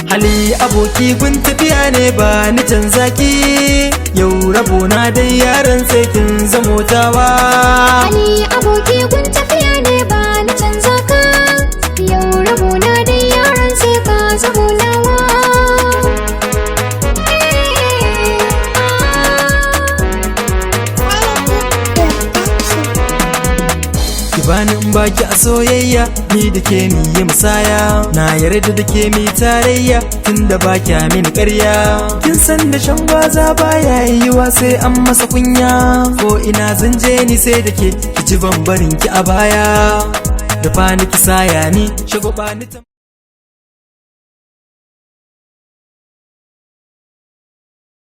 Hali aboki gun tafiya ne, ba ni canza ki. Yau rabona dai yaran sai kin zamotawa. Hali aboki gun tafiya ne, ba ni canza ka. Yau rabona dai yaran sai ka zamo nawa. Ki bani in baki a soyayya, ni da ke mi yi musaya. Na yarda da ke mi tarayya, tunda ba kya mini ƙarya. Kin san da shan gwaza baya yiwa sai an masa kunya. Ko ina zan je ni sai da ke, ki ci ban barin ki a baya. Da fani ki saya ni shagwaba ni ta.